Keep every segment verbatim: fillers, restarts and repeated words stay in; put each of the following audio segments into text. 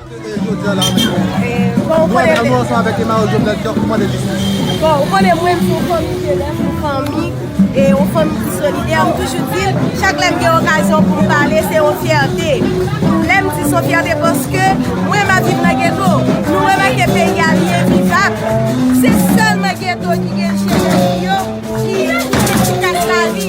Jodi a la, bon, ou konnen, nou ansanm avèk Emmanuel Jovenel, donk, pou mande jistis. Bon, ou konnen mwen, m se yon fanmi jenès, yon fanmi, e yon fanmi ki solidè. M toujou di l, chak lè m gen okazyon pou m pale, se yon fyète. Lè m di se yon fyète, paske mwen, m ap viv nan geto. Nou remake peyi a, li envivab. Se sèlman geto ki gen jenès yo ki, ki kase lavi.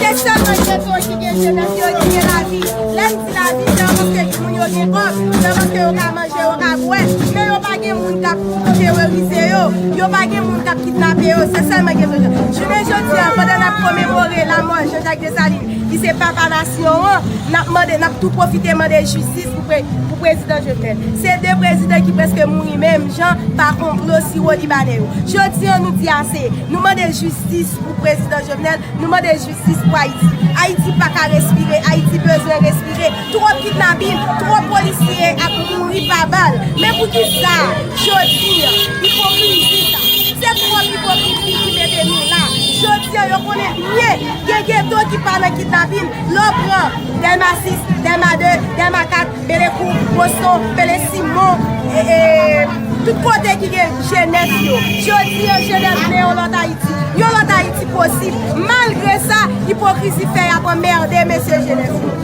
Se sèlman geto ki gen jenès yo ki gen lavi. Lè m di lavi, se pa paske moun yo gen kòb, se pa paske yo ka manje, yo ka bwè, men yo pa gen moun k ap terorize yo, yo pa gen moun k ap kidnape yo, se sèlman geto yo. Jounen jodi a, pandan n ap komemore lanmò Jean Jacques Dessalines, ki se papa nasyon an, n ap mande, n ap tou pwofite mande jistis pou pre-, pou prezidan Jovenel. Se de prezidan ki prèske mouri menm jan pa konplo siwolibanè yo. Jodi a, nou di ase. Nou mande jistis pou prezidan Jovenel. Nou mande jistis pou Ayiti. Ayiti pa ka respire. Ayiti bezwen respire. Twòp kidnapin, twòp polisye ap mouri pa bal. Men poukisa jodi a, ipokrizi sa? Se twòp ipokrizi ki mete nou la. Jodi a, yo konnen byen gen geto ki pa nan kidnapin. Lè w pran Dèlma sis, Dèlma de, Dèlma kat, Belekou, Boston, Pele Simon, e, e, tout kote ki gen jenès yo. Jodi a, jenès vle yon lòt Ayiti. Yon lòt Ayiti posib. Malgre sa, ipokrizi fè y ap anmède mesye jenès yo.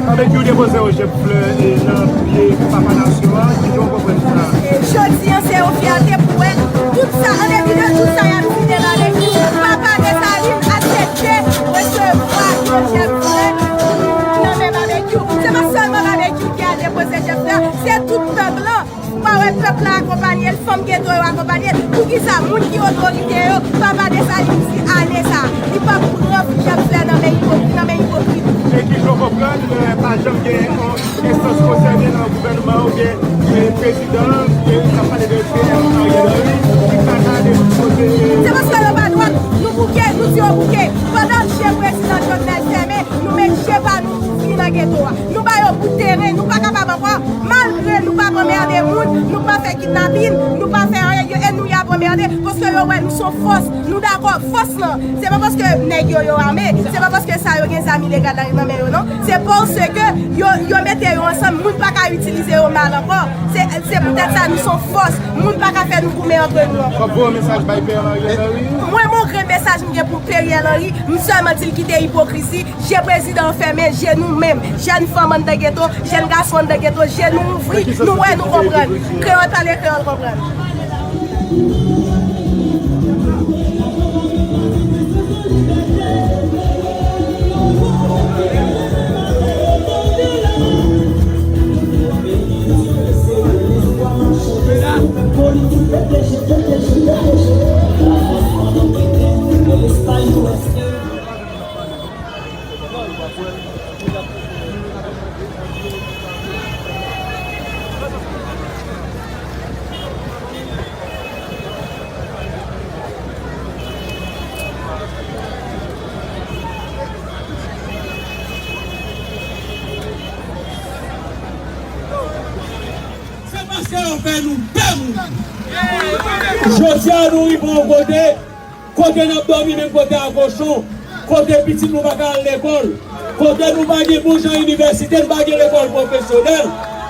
Babekyou depoze yon jèb flè e nan pye papa nasyon an, ki jan w konprann sa? E jodi a, se yon fyète pou wè tout sa, an depi de tout sa y ap di de Babekyou, papa Desalin aksepte resevwa yon jèb flè nan men Babekyou. Se pa sèlman Babekyou ki al depoze jèb flè, se tout pèp lan. Ou pa wè pèp la akonpanye l, fanm geto yo akonpanye l. Poukisa moun ki otorite yo, papa Desalin di ane sa, li p ap pran jèb flè nan men ipokrit, nan men ipokrit? E ki jan w konprann, eh, pa janm gen yon enstans konsène nan gouvènman oubyen, eh, prezidan, eh, n ap pale de P M Ariel Henry, ki pa ka ale kote, eh, Se paske yo pa dwat, nou bouke, nou di yo bouke. Pandan je prezidan Jovenel fèmen, nou met je pa nou ouvri nan geto a. Nou ba yo bout teren, nou pa kapab ankò. Malgre nou p ap anmède moun, nou pa fè kidnapin, nou pa fè anyen, yo, e nou y ap anmède, paske yo wè nou se yon fòs, nou dakò, fòs lan, se pa paske nèg yo, yo ame, se pa paske sa yo gen zam ilegal la nan men yo, non. Se paske yo, yo mete yo ansanm, moun pa ka itilize yo mal ankò. Se, se poutèt sa nou se yon fòs, moun pa ka fè nou goumen antre nou ankò. W ap voye yon mesaj bay P M Ariel Henry? Mwen, m gon grenn mesaj m gen pou P M Ariel Henry, m sèlman di l kite ipokrizi, je prezidan an fèmen, je nou menm, jèn fanm anndan geto, jèn gason anndan geto, je nou ouvri, nou wè, nou konprann. Kreyòl pale, kreyòl konprann. Se paske yo fè nou pè mouri. Jodi a, nou rive yon kote, kote n ap dòmi menm kote a kochon, kote pitit nou pa ka al lekòl, kote nou pa gen bon jan inivèsite, nou pa gen lekòl pwofesyonèl,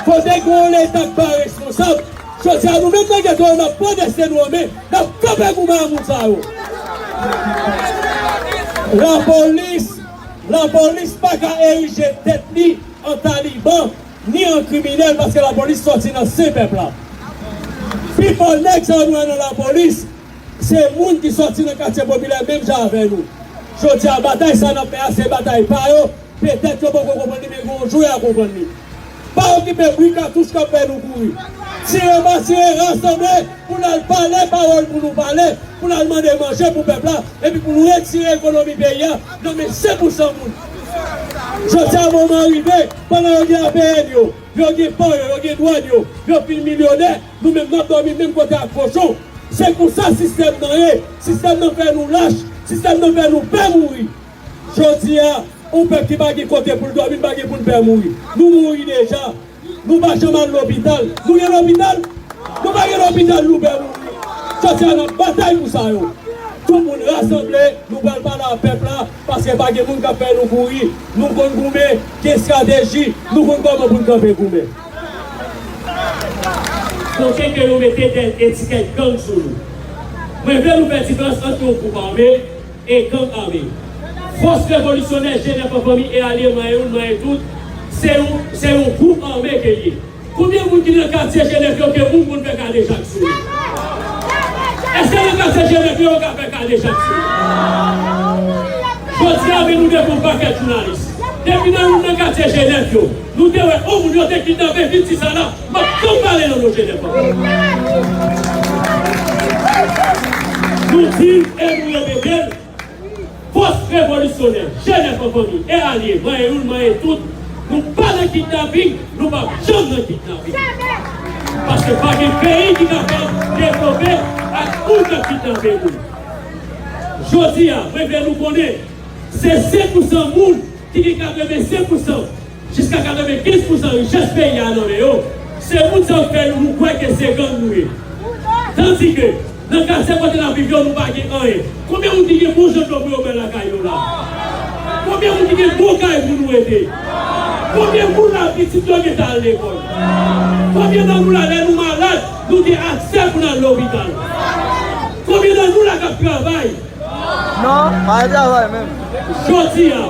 kote gen yon Leta k pa responsab. Jodi a, nou menm nan geto yo, n ap pran desten nou an men, n ap kanpe goumen ak moun sa yo. Lapolis, lapolis pa ka erije tèt li an taliban, ni an kriminèl, paske lapolis sòti nan sen pèp la. Pifò nèg sa yo nou wè nan lapolis, se moun ki sòti nan katye popilè menm jan avè nou. Jodi a, batay sa n ap fè a, se batay pa yo. Petèt yo poko konprann li, men gon jou y a konprann li. Pa okipe bri katouch k ap fè nou kouri. Tire pa tire, rasanble pou n al pale pawòl pou nou pale, pou n al mande manje pou pèp la, epi pou nou retire ekonomi peyi a nan men senk pou san moun. Jodi a, moman an rive, pandan yo gen A P N yo, yo gen pò yo, yo gen dwàn yo, yo fin milyonè, nou menm n ap dòmi menm kote ak kochon. Se konsa sistèm nan ye. Sistèm nan fè nou lach. Sistèm nan fè nou pè mouri. Jodi a, yon pèp ki pa gen kote pou l dòmi, n pa gen pou n pè mouri. Nou mouri deja. Nou pa janm al lopital. Nou gen lopital? Nou pa gen lopital, nou pè mouri. Jodi a, n ap batay pou sa yo. Tout moun rasanble, nou pral pale ak pèp la, paske pa gen moun k ap fè nou kouri. Nou konn goumen, gen estrateji, nou konn kòman pou n kanpe goumen. Kote ke yo mete dèl etikèt gang sou nou. Mwen vle nou fè diferans ant yon gwoup ame e gang ame. Fòs revolisyonè Jenèf an fanmi e alye Manyen Youn, Manyen Tout, se yon, se yon gwoup ame ke l ye. Konbyen moun ki nan katye Jenèf yo ke moun konn fè kadejak sou yo? Èske nan katye Jenèf yo, yo ka fè kadejak sou yo? Jodi a, men nou devan yon pakèt jounalis. Depi nan youn nan katye Jenèf yo, nou te wè yon moun yo te kidnape, vin di sa la, m ap tou pale nan non Jenèf ankò. Nou di l e nou repete l. Fòs revolisyonè, Jenèf an fanmi e alye, Manyen Youn, Manyen Tout, nou pa nan kidnaping, nou p ap janm nan kidnaping. Paske pa gen peyi ki kapab devlope ak moun k ap kidnape moun. Jodi a, mwen vle nou konnen, se senk pousan moun ki gen katrevensenk pousan jiska katrevenkenz pousan richès peyi a nan men yo, se moun sa yo k fè nou kwè ke se gang nou ye. Tandike, nan katye kote n ap viv yo, nou pa gen anyen. Konbyen moun ki gen bon jan dlo pou yo bwè lakay yo la? Konbyen moun ki gen bon kay pou nou rete? Konbyen moun la pitit yo gentan al lekòl? Konbyen nan nou la, lè nou malad, nou gen aksè pou n al lopital? Konbyen nan nou la k ap travay? Non, pa gen travay menm. Jodi a,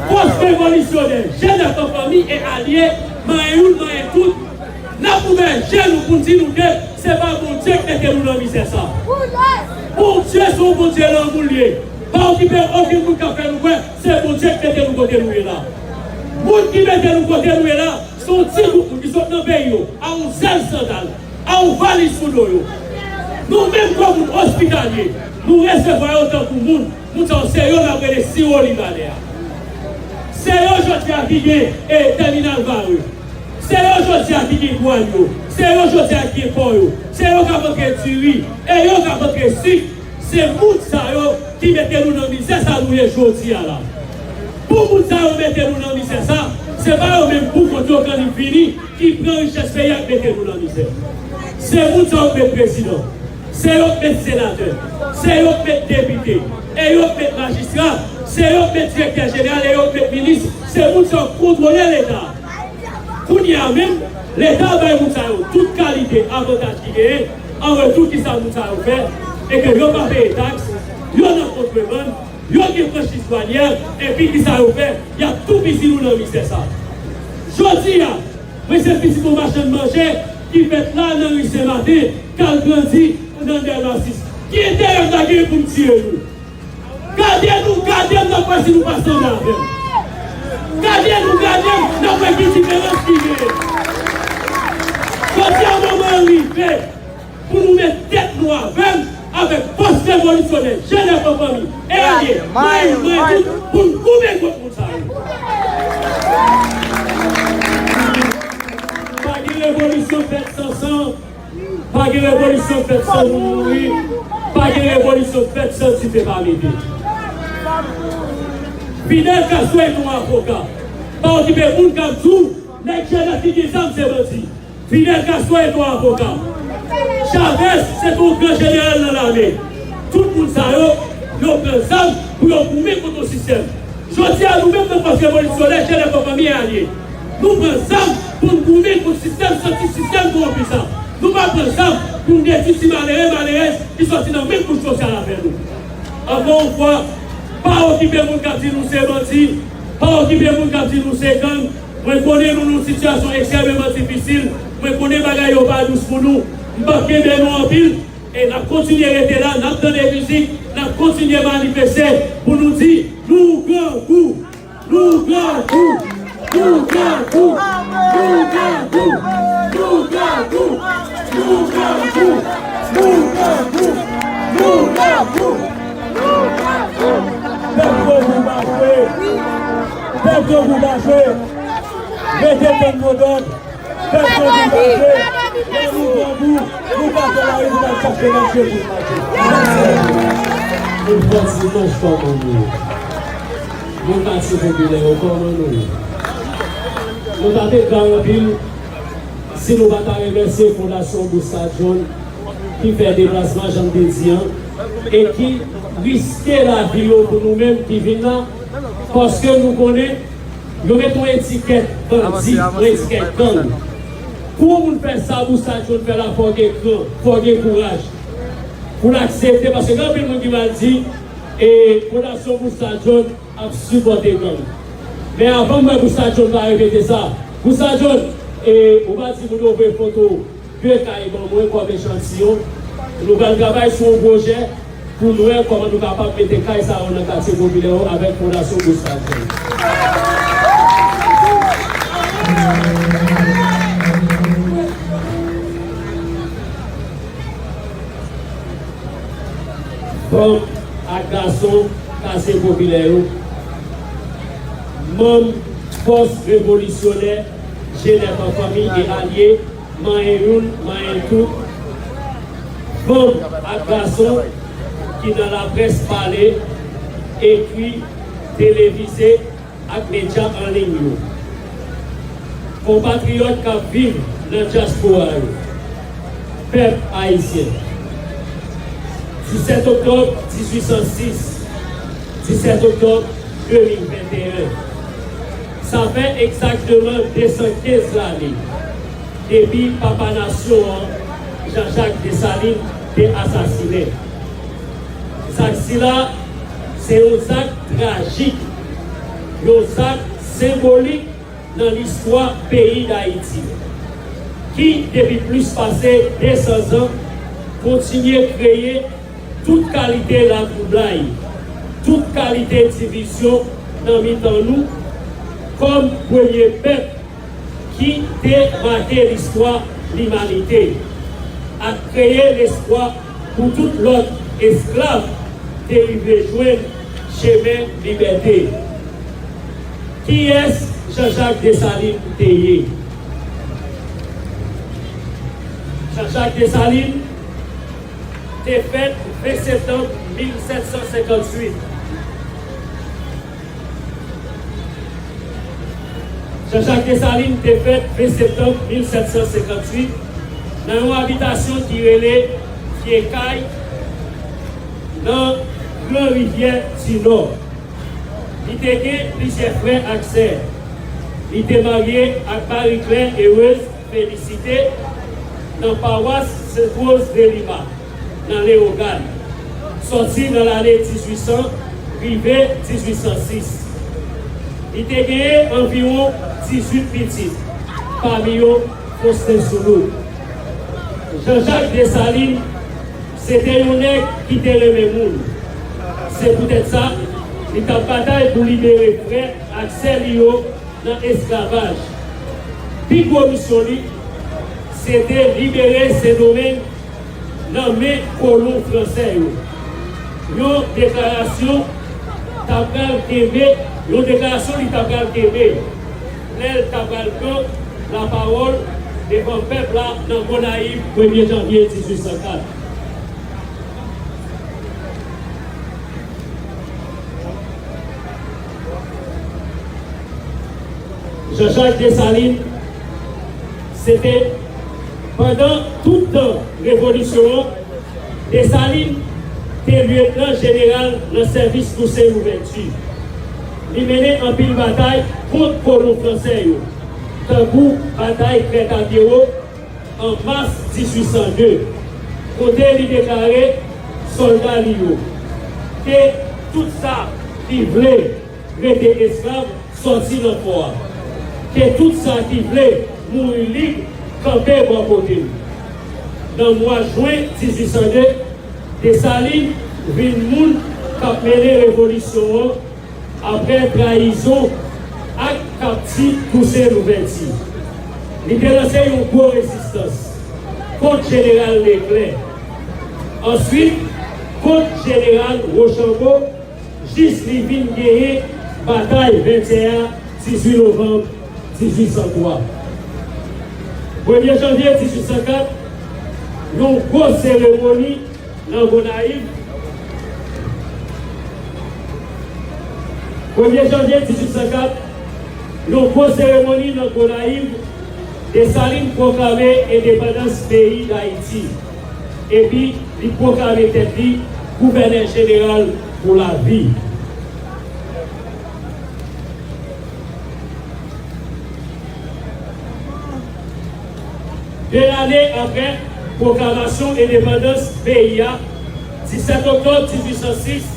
fòs revolisyonè, Jenèf an fanmi e alye, Manyen Youn, Manyen Tout, n ap ouvè je nou pou n di nou ke se pa Bondye k mete nou nan mizè sa. Bondye se yon Bondye lanmou l ye. Pa okipe okenn moun k ap fè nou kwè se Bondye k mete nou kote nou ye la. Moun ki mete nou kote nou ye la, se yon ti gwoup moun ki sot nan peyi yo, a yon zèl sandal, a yon valiz sou do yo. Nou menm kòm moun ospitalye, nou resevwa yo tankou moun. Moun sa yo, se yo n ap rele siwo libanè a. Se yo jodi a ki gen, e, tèminal Varreux. Se yo jodi a ki gen dwàn yo. Se yo jodi a ki gen pò yo. Se yo k ap antre diri. E yo k ap antre sik. Se moun sa yo ki mete nou nan mizè sa nou ye jodi a la. Pou moun sa yo mete nou nan mizè sa, se pa yo menm pou kont yo k annik vini ki pran richès peyi a k mete nou nan mizè. Se moun sa yo k met prezidan, se yo k met senatè, se yo k met depite, e yo k met majistra, se yo k met direktè jeneral, e yo k met minis, se moun sa yo k kontwole Leta. Kounye a menm, Leta bay moun sa yo tout kalite avantaj ki genyen, an retou kisa moun sa yo fè, e ke yo pa peye taks, yo nan kontrebann, yo gen franchiz dwanyè, epi kisa yo fè, y ap toupizi nou nan mizè sa. Jodi a, mwen se pitit yon machann manje ki fèt la nan ri Senmaten, k al grandi nan Dèlma sis. Ki enterè m ta genyen pou m tiye nou? Gade nou, gade m, n ap wè si nou pa sanble avè m. Gade nou, gade m, n ap wè ki diferans ki genyen. Jodi a, moman an rive pou nou met tèt nou avè m, avèk fòs revolisyonè, Jenèf an fanmi, e alye, Manyen Youn, Manyen Tout, pou n goumen kont moun sa yo. Pa gen revolisyon fèt san san. Pa gen revolisyon fèt san moun mouri. Pa gen revolisyon fèt san dife pa mete. Fidel Castro se yon avoka. Pa okipe moun k ap di w nèg Jenèf ki gen zam se bandi. Fidel Castro se yon avoka. Chavez se yon gran jeneral nan lame. Tout moun sa yo, yo pran zam pou yo goumen kont yon sistèm. Jodi a, nou menm nan fòs revolisyonè, Jenèf an fanmi e alye, nou pran zam pou n goumen kont sistèm santi, sistèm kowonpi sa. Nou pa pran zam pou n detwi ti malere, malerèz ki sòti nan menm kouch sosyal avè nou. Ankò yon fwa, pa okipe moun k ap di nou se bandi, pa okipe moun k ap di nou se gang. Mwen konnen nou nan yon sitiyasyon ekstrèmeman difisil, mwen konnen bagay yo pa dous pou nou, m p ap kenbe nou anpil, e n ap kontinye rete la, n ap tande mizik, n ap kontinye manifeste pou nou di nou grangou, nou grangou, nou grangou, nou grangou, nou grangou, nou grangou, nou grangou, nou grangou, nou grangou, nou grangou. Pèp grangou mache, pèp grangou mache, rete tann modòd. Pèp yo degaje, lè nou grangou, nou pa fè lari pou n al chache manje pou n manje. Yon bon dimanch kòman nou ye? Moun katye popilè yo, kòman nou ye? Nou ta te gay anpil si nou pa ta remèsye Fondasyon Busta John ki fè deplasman, jan m te di an, e ki riske lavi yo pou nou menm ki vin la, paske nou konnen yo met yon etikèt bandi, yon etikèt gang. Pou yon moun fè sa Busta John fè la, fò w gen kran, fò w gen kouraj pou l aksepte, paske gen anpil moun ki pral di, e, Fondasyon Busta John ap sipòte gang. Men avan m wè Busta John pa repete sa. Busta John, e, ou pa di moun yo voye foto de kay ban mwen kòm echantiyon. Nou pral travay sou yon pwojè pou n wè kòman nou kapab mete kay sa yo nan katye popilè yo avèk Fondasyon Busta John. Fanm ak gason katye popilè yo, manm fòs revolisyonè G nèf an fanmi e alye, manyen youn, manyen tout, fanm ak gason ki nan laprès pale, ekri, televize, ak medya an liy yo. Konpatriyòt k ap viv nan dyaspora yo, pèp ayisyen, disèt oktòb dizuit san sis, disèt oktòb de mil venteyen, sa fè egzakteman de san kenz lane depi papa nasyon an, Jean-Jacques Dessalines, te asasinen. Zak sila se yon zak trajik, yon zak senbolik nan listwa peyi Dayiti, ki, depi plis pase de san zan, kontinye kreye tout kalite latwoublay, tout kalite divizyon nan mitan nou, kòm premye pèp ki te make listwa limanite ak kreye lespwa pou tout lòt esklav te rive jwenn chemen libète. Kiyès Jean-Jacques Dessalines te ye? Jean-Jacques Dessalines te fèt ven septanm mil sèt san senkantuit. Jean-Jacques Dessalines te fèt ven septanm mil sèt san senkantuit nan yon abitasyon ki rele Vye Kay, nan Gran Rivyè di Nò. Li te gen plizyè frè ak sè. Li te marye ak Marie Claire Heureuse Félicité nan pawas Sent Woz de Lima, nan Leyogàn, sòti nan lane dizuit san rive dizuit san sis. Li te genyen anviwon dizuit pitit, pami yo Faustin Soulouque. Jean-Jacques Dessalines se te yon nèg ki te renmen moun. Se poutèt sa, li t ap batay pou libere frè ak sè li yo nan esklavaj. Pi gwo misyon li, se te libere Sendomeng nan men kolon fransè yo. Yon deklarasyon t ap pral kenbe, yon deklarasyon li t ap pral kenbe lè l t ap pral pran lapawòl devan pèp la nan Gonayiv premye janvye dizuit san kat. Jean-Jacques Dessalines, se te pandan tout tan revolisyon an, Dessalines te lyetnan jeneral nan sèvis Toussaint Louverture. Li mennen anpil batay kont kolon fransè yo, tankou batay Crête-à-Pierrot, an mas dizuit san de, kote li deklare sòlda li yo, ke tout sa ki vle rete esklav sòti nan fò a, ke tout sa ki vle mouri lib kanpe bò kote m. Nan mwa jen dizuit san de, Desalin vin moun k ap mennen revolisyon an apre trayizon ak kapti Tousen Louvèti. Li te lanse yon gwo rezistans kont Jeneral Leklè, answit kont Jeneral Wochanbo, jis li vin genyen batay Vètyè a dizuit novanm dizuit san twa. Premye janvye dizuit san kat, yon gwo seremoni nan Gonayiv. Premye janvye dizuit san kat, yon gwo seremoni nan Gonayiv, Desalin pwoklame endepandans peyi Dayiti, epi li pwoklame tèt li Gouvènè jeneral pou lavi. De lane apre pwoklamasyon endepandans peyi a, disèt oktòb dizuit san sis,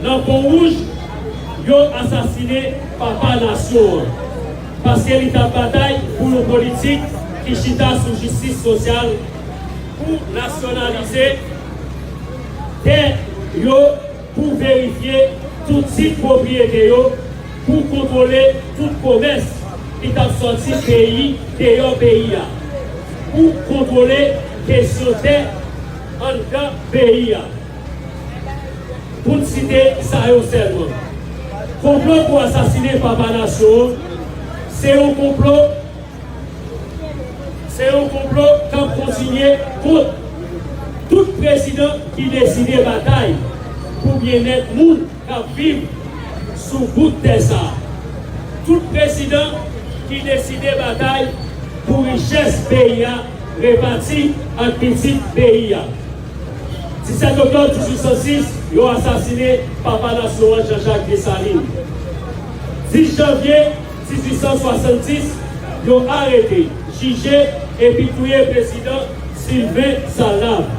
nan Pon Wouj, yo asasinen papa nasyon an, paske li t ap batay pou yon politik ki chita sou jistis sosyal, pou nasyonalize tè yo, pou verifye tout tit pwopriyete yo, pou kontwole tout komès ki t ap sòti peyi deyò peyi a, pou kontwole kesyon tè anndan peyi a. Pou n site sa yo sèlman. Konplo pou asasinen papa nasyon an, se yon konplo, se yon konplo k ap kontinye kont tout prezidan ki deside batay pou byennèt moun k ap viv sou bout tè sa a. Tout prezidan ki deside batay pou richès peyi a repati ak pitit peyi a. Disèt oktòb dizuit san sis, yo asasinen papa nasyon an, Jean Jacques Dessalines. Dis janvye dizuit san swasanndis, yo arete, jije epi touye prezidan Sylvain Salnave.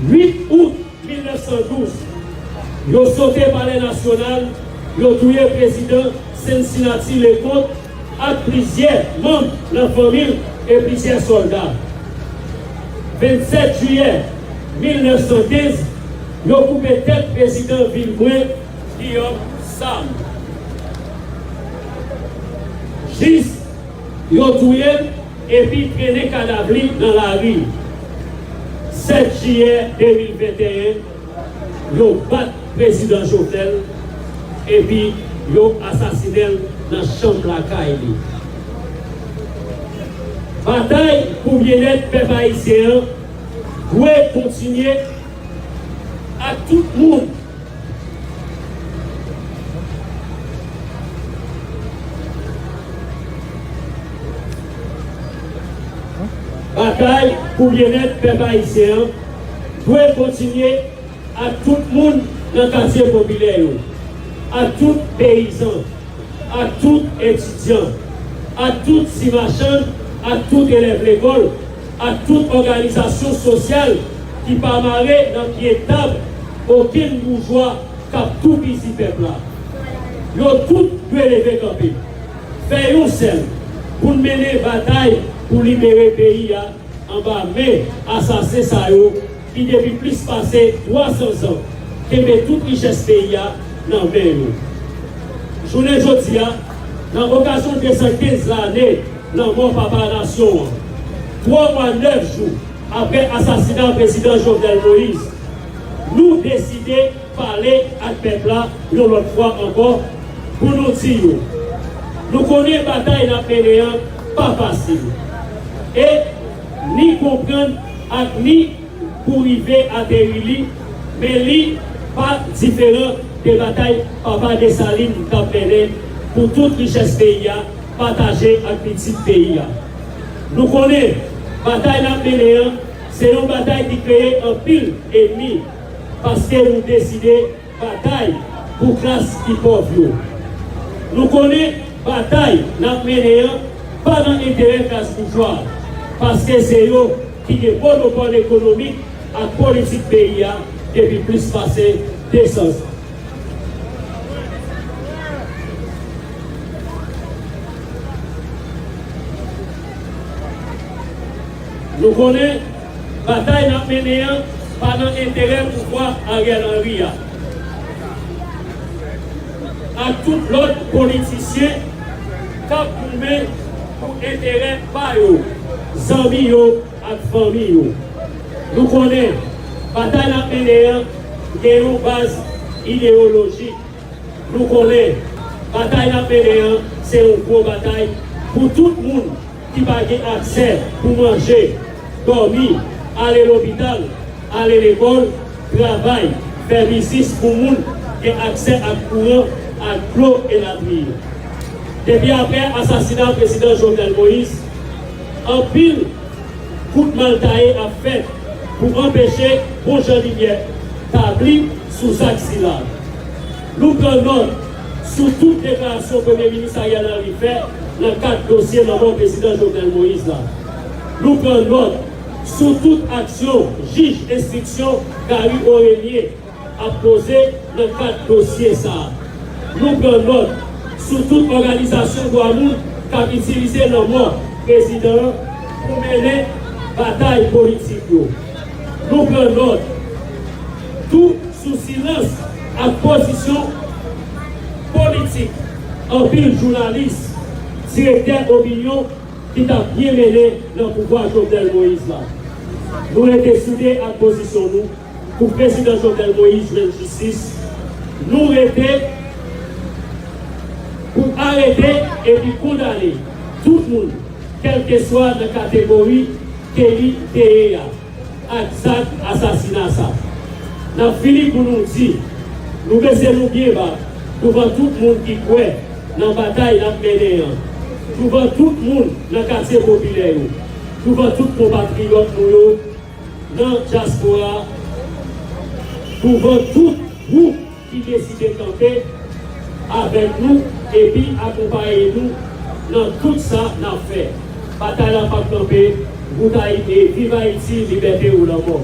Uit out mil nèf san douz, yo sote Palè Nasyonal, yo touye prezidan Cincinnati Leconte ak plizyè manm nan fanmi l e plizyè sòlda. Vennsèt jiyè mil nèf san kenz, yo koupe tèt prezidan vil mwen, Guillaume Sam. Jis yo touye l epi trennen kadav li nan lari. Sèt jiyè de mil venteyen, yo bat prezidan Jovenel epi yo asasinen l nan chanm lakay li. Batay pou byennèt pèp ayisyen an dwe kontinye ak tout moun. Batay pou byennèt pèp ayisyen an dwe kontinye ak tout moun nan katye popilè yo, ak tout peyizan, ak tout etidyan, ak tout ti machann, ak tout elèv lekòl, ak tout òganizasyon sosyal ki pa mare nan pye tab okenn boujwa k ap toupizi pèp la. Yo tout dwe leve kanpe, fè yon sèl pou n mennen batay pou libere peyi a anba men asasen sa yo ki depi plis pase twa san zan kenbe tout richès peyi a nan men yo. Jounen jodi a, nan okazyon de san kenz lane lanmò papa nasyon an, twa mwa nèf jou apre asasina prezidan Jovenel Moïse, nou deside pale ak pèp la yon lòt fwa ankò pou nou di yo, nou konnen batay n ap mennen an pa fasil. E ni konprann ak ni pou rive ateri li, men li pa diferan de batay papa Desalin t ap mennen pou tout richès peyi a pataje ak pitit peyi a. Nou konnen batay n ap mennen an se yon batay ki kreye anpil enmi, paske nou deside batay pou klas ki pòv yo. Nou konnen batay n ap mennen an pa nan enterè klas boujwa, paske se yo ki gen monopòl ekonomik ak politik peyi a depi plis pase de san zan. Nou konnen batay n ap mennen an pa nan enterè pouvwa Ariel Henry a ak tout lòt politisyen k ap goumen pou enterè pa yo, zanmi yo ak fanmi yo. Nou konnen batay n ap mennen an gen yon baz ideyolojik. Nou konnen batay n ap mennen an se yon gwo batay pou tout moun ki pa gen aksè pou manje, dòmi, ale lopital, ale lekòl, travay, fè biznis pou moun gen aksè ak kouran, ak dlo, elatriye. Depi apre asasina prezidan Jovenel Moïse, anpil kout mal taye ap fèt pou anpeche bon jan limyè tabli sou zak sila. Nou pran nòt sou tout deklarasyon Premye Minis Ariel Henry fè nan kad dosye lanmò Prezidan Jovenel Moïse la. Nou pran nòt sou tout aksyon jij enstriksyon Gary Orélien ap poze nan kad dosye sa a. Nou pran nòt sou tout òganizasyon dwa moun k ap itilize lanmò prezidan an pou mennen batay politik yo. Nou pran nòt tou sou silans ak pozisyon politik anpil jounalis, direktè opinyon ki t ap byen mennen nan pouvwa Jovenel Moïse la. Nou rete soude ak pozisyon nou pou Prezidan Jovenel Moïse jwenn jistis. Nou rete pou arete epi kondane tout moun, kèlkeswa nan kategori ke li te ye a, ak zak asasina sa. N ap fini pou nou di, nou bese nou byen ba douvan tout moun ki kwè nan batay n ap mennen an, douvan tout moun nan katye popilè yo, douvan tout konpatriyòt nou yo nan dyaspora, douvan tout gwoup ki deside kanpe avèk nou epi akonpaye nou nan tout sa n ap fè. Batay la p ap kanpe. Bout Ayiti, viv Ayiti, libète ou lanmò.